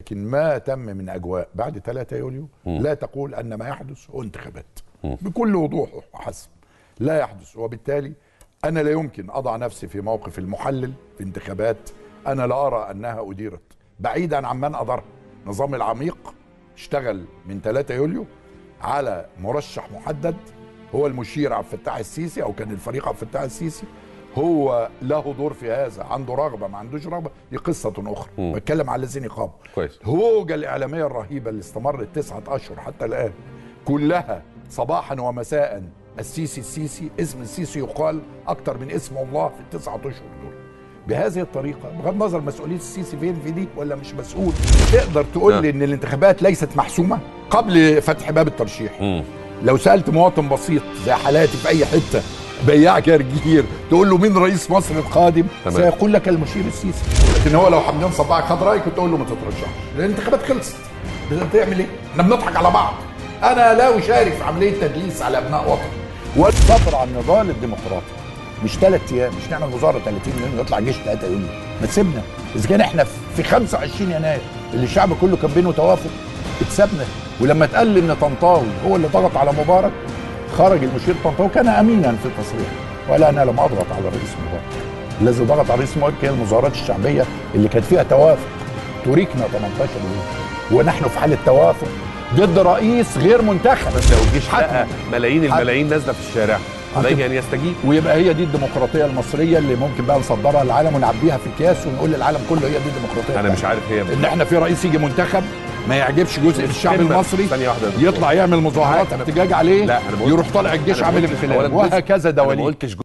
لكن ما تم من أجواء بعد 3 يوليو لا تقول أن ما يحدث هو انتخابات بكل وضوح وحسم لا يحدث. وبالتالي أنا لا يمكن أضع نفسي في موقف المحلل في انتخابات أنا لا أرى أنها أديرت، بعيدا عن من أدارها. نظام العميق اشتغل من 3 يوليو على مرشح محدد هو المشير عبد الفتاح السيسي، أو كان الفريق عبد الفتاح السيسي، هو له دور في هذا، عنده رغبة ما عندوش رغبة دي قصة أخرى. بتكلم على الذين قاموا. كويس. الهوجة الإعلامية الرهيبة اللي استمرت 9 أشهر حتى الآن كلها صباحا ومساء السيسي السيسي، اسم السيسي يقال أكتر من اسم الله في ال9 أشهر دول بهذه الطريقة، بغض النظر مسؤولية السيسي فين في دي ولا مش مسؤول. تقدر تقول لي إن الانتخابات ليست محسومة قبل فتح باب الترشيح؟ لو سألت مواطن بسيط زي حالاتي في أي حتة بياع جرجير تقول له مين رئيس مصر القادم؟ سيقول لك المشير السيسي. لكن هو لو حمدان صباحي خد رأيك كنت تقول له ما تترشحش، لأن الانتخابات خلصت. بتعمل إيه؟ احنا بنضحك على بعض. أنا لا أشارك في عملية تدليس على أبناء وطني. والصبر على النضال الديمقراطي مش 3 أيام، مش نعمل مظاهرة 30 يونيو يطلع جيش 3 يونيو، ما تسيبنا. إذا كان احنا في 25 يناير اللي الشعب كله كان بينه توافق اتسابنا. ولما اتقال ان طنطاوي هو اللي ضغط على مبارك، خرج المشير طنطاوي كان امينا في التصريح وقال انا لم اضغط على الرئيس مبارك. الذي ضغط على الرئيس مبارك هي المظاهرات الشعبية اللي كانت فيها توافق تركنا 18 يوم ونحن في حاله توافق ضد رئيس غير منتخب. بس لو الجيش لقى ملايين الملايين نازله في الشارع عليه ان يستجيب، ويبقى هي دي الديمقراطية المصرية اللي ممكن بقى نصدرها للعالم ونعبيها في اكياس ونقول للعالم كله هي دي الديمقراطية. انا مش عارف هي ان احنا في رئيس يجي منتخب ما يعجبش جزء من الشعب المصري يطلع يعمل مظاهرات احتجاج عليه، يروح طالع الجيش عامل انقلاب وهكذا دواليك.